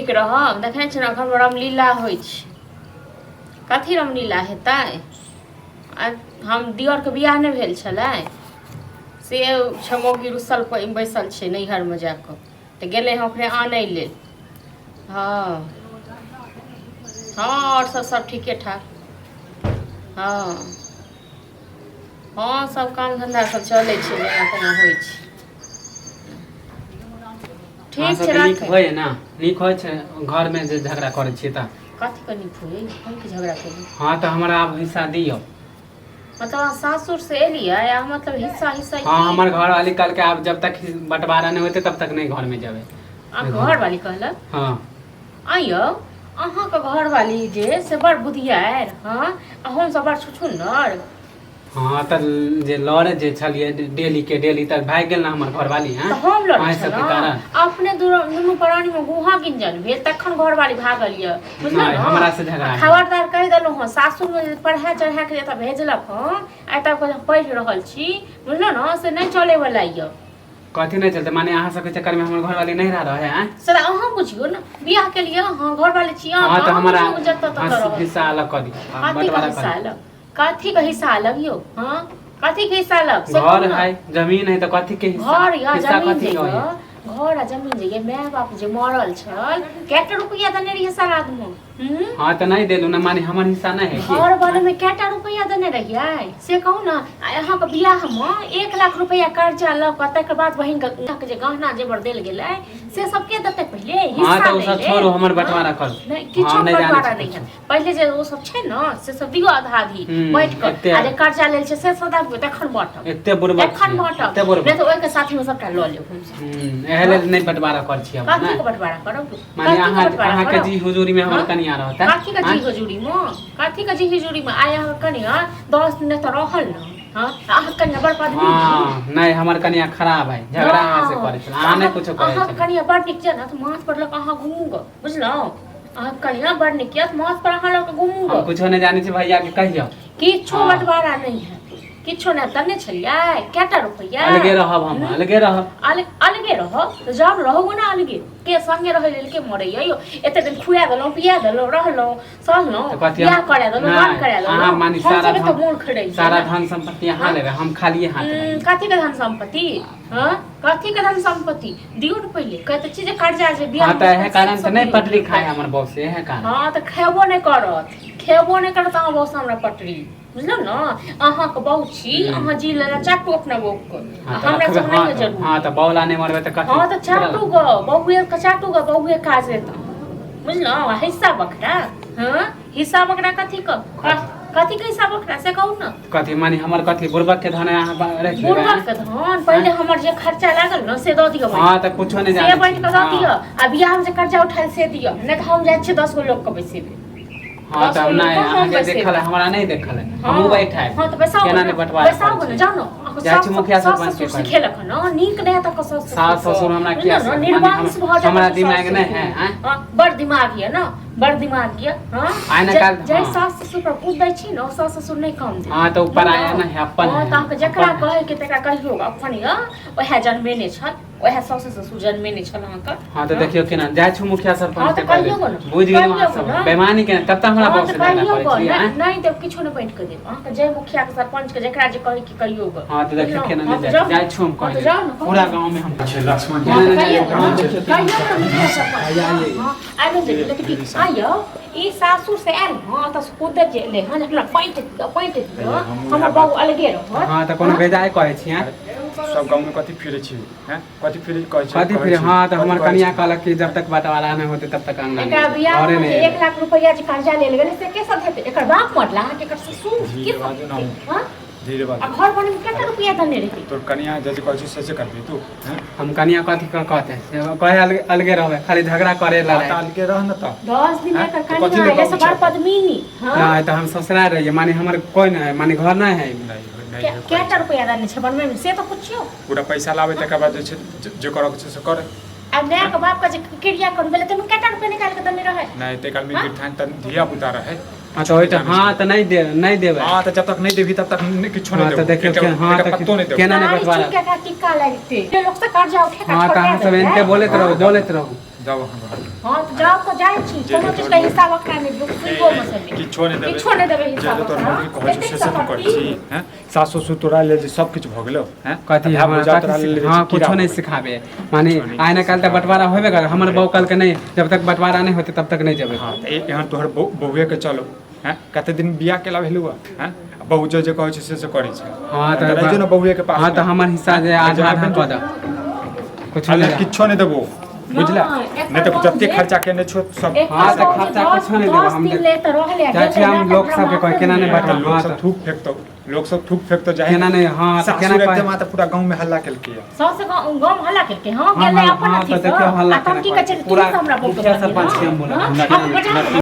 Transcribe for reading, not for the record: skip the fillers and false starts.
नीक रहब। देखै छी ने, घरमे रामलीला होइ छै। कथी रामलीला हेतै? आ हम दिअरके बियाह नहि भेल छलै, से छै मौगी रुसल बैसल छै नैहरमे जा कऽ, तऽ गेलै हँ ओकरे आनै लेल। हँ हँ, आओर सब सब ठीके ठाक। हँ हँ, सब काम धन्धा सब चलै छै, जेना तेना होइ छै। अहाँ ठीक छै, सबके नीक राखै। होइए ने? नीक होइ छै घरमे जे झगड़ा करै छियै तऽ? कथी के नीक होइए? हम की झगड़ा केलियै? हँ, तऽ हमरा आब हिस्सा दियौ। मतलब अहाँ सासुर से एलियै आ मतलब हिस्सा हिस्सा? हँ। की? हमर घरवाली कहलकै, आब जब तक बँटवारा नहि होतै तब तक नहि घरमे जेबै। अहाँके घरवाली कहलक? हँ। आइयौ, अहाँके घरवाली जे से बड़ बुधियार। हँ, आ हमसब बड़ छुछुन्नर। हँ, तऽ जे लड़े जे छलियै डेली के डेली, तऽ भागि गेल ने हमर घरवाली। हँ। तऽ हम लड़ै अहीं सबके छलहुँ? कारण। अपने दुनू प्राणी मे गुहा गिंजन भेल, तखन घरवाली भागल यऽ, बुझलहुँ नहि, ने? हमरा से झगड़ा आ भेल। खबरदार, कहि देलहुँ हँ, सासुरमे जे पढ़ा चढ़ा के एतऽ भेजलक हँ, आइ तक हम पढ़ि रहल छी, बुझलहुँ ने? से नहि चलैवला यऽ। कथी नहि चलते? माने अहाँ सबके चक्कर में हमर घरवाली नहीं रह रहे हैं? सर, अहाँ बुझियौ ने, बियाह के लिए अहाँ घरवाली छी अहाँ। हाँ, तो अहाँ हमारा बुझियौ जतऽ ततऽ हाँ, रहत। हिस्सा अलग कर दी। कथी के बंटवारा हिस्सा कर दी। अलग? कथी के हिस्सा अलग यौ? हाँ, कथी के हिस्सा अलग से घर कहू ने। है, जमीन है, तो कथी के हिस्सा? घर या हिस्सा जमीन कथी जे के यऽ, होइए? घर आ जमीन जे यऽ, माय बाप जे मरल छल, कएटा रुपैआ देने रहियै श्राद्ध मे? हूँ? हाँ, तो नहीं देलू ना, माने हमर हिस्सा नहीं है की? घर बने में कएटा रुपैआ देने रहियै से कहू ने। आ अहाँके बियाहमे 1 लाख रुपैआ कर्जा लऽ कऽ तकर बाद बहिनके अहाँके जे गहना जेवर देल गेलै, से सब के देतै पहिले? हाँ, हिस्सा तो उ दै सब लेल। छोड़ू, हमर हाँ? बंटवारा करू। नहि, किछो हम नहि जानै बंटवारा छी नहि कुछो। है। पहिले जे ओ सब छै ने, से सब दियौ आधा आधी बाँटि कऽ। एते आ जे कर्जा लेल छै से सब दऽ दियौ, तखन बाँटब। एते बुड़बक तखन छियै, बाँटब। एते बुड़बक। नहि तऽ ओहिके साथीमे सबटा लऽ लेब हमसब। एहे लेल नहि बंटवारा कर छियै हम। कथी नहि के बंटवारा करब? माने कथी के अहाँ बंटवारा अहाँके करब? जी हुजूरी में हमर हाँ? कनिया रहतै। कथी के जी आँय? हुजूरी मे? कथी के जी हुजूरी मे? आइ अहाँ कनिया 10 दिन तऽ रहल ने? हाँ, अहाँ कनिया बड़ पदमी। हाँ, नहीं, हमर कनिया खराब है, झगड़ा अहाँ से करै छल, अहाँ नहि कुछो करै अहाँ छल। कनिया बड़ नीक छै ने, तऽ माथ पर लऽ कऽ अहाँ घुमू गऽ, बुझलहुँ? अहाँ कनिया बड़ नीक यऽ, माथ पर अहाँ लऽ कऽ घुमू हम गऽ। कुछो नहि जानै छी, भैया के कहियौ। किछो हाँ। बंटवारा नहि है, किछो नहि। तने छलियै कएटा रुपैआ? अलगे रहब हम, अलगे रहब। अलगे रहब तऽ जब रहू ने अलगे, के संगे रहै लेल के मरैया यौ? एते दिन खुआ देलहुँ, पिया देलहुँ, रहलहुँ, सहलहुँ, तऽ कथी बियाह करा देलहुँ, नहि, दान करा अहाँ देलहुँ। मानी हम सारा सब एतऽ धन मूर्ख रहियै सारा ने। धन संपत्ति अहाँ हाँ? लेबै, हम खालिए हाथ रहबै। कथी के धन संपत्ति? हाँ, कथी के धन संपत्ति? दियौ ने पहिले। कहै तऽ छी जे कर्जा जे बियाह हाँ, तऽ इएह कारण से तऽ नहि दियौ। पटरी खाय हमर बॉस, इएह कारण। हाँ, तऽ खेबो नहि करत, खेबो नहि करत अहाँ बौस हमरा पटरी, बुझलहुँ ने? अहाँके बहू छी, अहाँ जी लेला चाटू अपना बहूके। हाँ, तऽ हमरा रखबै। सब हाँ नहि तऽ जरूर। हाँ, तऽ बौला नहि मरबै तऽ कथी? हाँ, तऽ चाटू गो बहुए के, चाटू गो बहुए काज देता, बुझलहुँ? आ हिस्सा बखरा? हाँ, हिस्सा बखरा कथी के? कथी के हिस्सा बखरा से कहू ने। कथी माने हमर कथी बुड़बक के धन अहाँ राखि लेबै? बुढ़बक के धन? पहिले हमर जे खर्चा लागल ने, से दऽ दिअ। हाँ, तऽ कुछो नहि से जानै बाँटि छी। कऽ दऽ हाँ। दिअ आ बियाह मे जे कर्जा उठायल से दिअ, नहि तऽ हम जाइ छियै 10 गो लोक के बैसेबै। हाँ, 10 तऽ गो लोक नहि के हम अहाँके बैसेबै। देखल है, हमरा नहि देखल है। हाँ। हमहूँ बैठायब। हाँ, तऽ बैसाउ केना ने। नहि बंटवारा बैसाउ करै ने, छी? जाउ ने। अहाँके जाइ छी सास मुखिया सास सरपंच के ससुर कहै। सिखेलक हन ने, नीक नहि हेतऽ सास ससुर। सास ससुर हमरा किया बुझलहुँ ने? माने निर्वंश भऽ जायत हमरा सास दिमाग नहि ससुर। है, आँय? हाँ, बड़ दिमाग यऽ ने, बड़ दिमाग यऽ। हाँ, आइ ने काल्हि- जाहि हाँ। सास ससुर पर कूद दै छी ने, ओ सास ससुर नहि काम देत। हाँ, तऽ ओ पराया बुझलहुँ? नहि है, अपन हाँ, है, तऽ अहाँके जकरा अपन है। कहै के तकरा कहियौ, अपन यऽ, ओएह जन्मेने छल, ओएह सास ससुर जन्मेने छल अहाँके। हाँ, तऽ देखियौ केना जाइ छी मुखिया हाँ, सरपंच तऽ के कहै। कहियौ ने। बुझि गेलहुँ अहाँ कहियौ सब ने। बेमानी केना, तब तऽ हमरा हाँ, बॉस तऽ से झगड़ा कहियौ करै गऽ, छी। नहि आँय? नहि देब, किछो नहि बाँटि कऽ देब अहाँके। जय मुखिया के, सरपंच के, जकरा जे कहै के कहियौ गऽ। हाँ, तऽ देखियौ बुझलहुँ? केना हाँ, नहि तऽ जाइ जाउ जाइ छी हम हाँ, कहै तऽ जाउ ने, पूरा कहू। गाँव में हम छै लक्ष्मण। हाँ, तऽ नहि, कहियौ नहि, ने, देखियौ कहियौ ने मुखिया सरपंच। आइए, आइए। हाँ, आबि जेबै, लेकिन की आइयौ, ई सासुर से आयल हँ तऽ कुदत जे एलै हँ, हमरा पाँटि दिअ, पाँटि दिअ, हमहूँ हमर इएह बहू अलगे रहत। हाँ, तऽ कोनो बेजाय कहै छी, आँय? सब गाँव में कथी फिरै छी हैं? कथी फिरै कहै छी? कथी कहै फिर? छी? हाँ, तऽ कथी हमर कहै कनिया छी? कहलक कि जब तक बंटवारा नहि होतै तब तक अंगना एकरा नहि बियाह घरे मे नहि जे एबै। 1 लाख रुपैआ जे कर्जा लेल गेलै, से के सब हेतै? एकर बाप मरला अहाँके, एकर ससुर धीरे के सब बाजू ने। हेतै? हाँ? धीरे आ बाजू। घर बने में कते रुपैआ देने रही? तोर कनिया जे जे कहै छी से से करबही तू हैं? हम कनिया कथी के कहते से कहे अलगे अलगे रहबै, खाली झगड़ा करे हाँ, लड़ाई। तऽ अलगे रह ने तऽ। 10 दिन हाँ? एकर तऽ कथी कनिया लए एलै से कहू बड़ छै? पद्मिनी। हाँ, नहि, तऽ हम ससुराल रहियै, माने हमर कोइ नहि है, माने घर नहि है। नहि नहि के- कएटा रुपैआ देने छै बनबै मे, से तऽ पुछियौ। पूरा पैसा लाबै, तकर बाद जे छै जे करऽ के छै से कर। आ माय के बाप के जे क्रिया करबै भेलै, ताहिमे कएटा रुपैआ निकालि कऽ देने रहै? नहि, ताहि कालमे हाँ? गिरथान तऽ धिया पुता रहै। हाँ, तऽ ओहिठाम हाँ, तऽ नहि दे, नहि देबै। हाँ, तऽ जब तक नहि देबही तब तक नहि किछो हाँ, नहि तऽ देबो। देखियौ हाँ, एकटा तऽ पत्तो नहि देबो। केना नहि दाढ़ी बंटवारा चुन के एकरा टिक्का लागिते जे लोक से कर्जा उठे के हाँ, तऽ अहाँ सब एनते बोलैत रहू, बोलैत रहू। जाओ अहाँ घर। हँ तऽ जाउ तऽ जाइ छी, जे कोनो जे चीजके तोहर हिस्सा बखरा नहि दियौ, सुइबो मे से नहि। किछो नहि देबै। किछो नहि देबै जे हिस्सा जे तोहर बखरा। मम्मी कहै छौ एतेक से से तू सफर करै की? छी हैं? सास ससुर तोरा लेल जे सब किछु भऽ गेलौ हैं? कथी भाय हमरा भौजाइ तोरा कथी लेल जे हाँ कीड़ा कुछो नहीं भऽ गेलौ। सिखाबे, माने कुछो नहीं आइ ना काल्हि तऽ सिखाबे। बंटवारा होबे कर। हमर बहू कहलकै नहीं, जब तक बंटवारा नहीं होते तब तक नहीं जेबै। हाँ तऽ एहन तोहर बहुए के चलो हैं? कते दिन बियाह केला भेलौ हैं? आ बहु जे जे कहै छै से से करै छै। हाँ तऽ रहै जो ने बहुए के पास। हाँ तऽ हमर हिस्सा जे आधा आधा कऽ दऽ, कुछो अरे नहीं। किछो नहि देबो, बुझला? नहि, नहि तऽ एकर जते बहु खर्चा केने छो सब। एक हाँ, तऽ बहु जे खर्चा 10 कुछो नहि देबो 10 हम। दिन ले तऽ रहले आ जाइ छी गेलै हम ना, लोक तऽ सबके कहै, केना नहि तऽ बँटल। लोक हाँ सब तऽ थूक फेकतौ, लोक सब थूक फेकतौ जाहि। केना नहि, हाँ तऽ सासुर केना अबिते कहै माँ तऽ पूरा गाँव में हल्ला केलकै। सौंसे गाँव गाँव हल्ला केलकै। हँ हाँ गेलै हाँ अपन हाँ अथी तऽ सँ। देखियौ हल्ला आ तब केना की करै कहै छै छै। तू पूरा सब हमरा बहुके मुखिया बनेलह? सरपंच के हम बोलब। हँ? हमरा हम बजा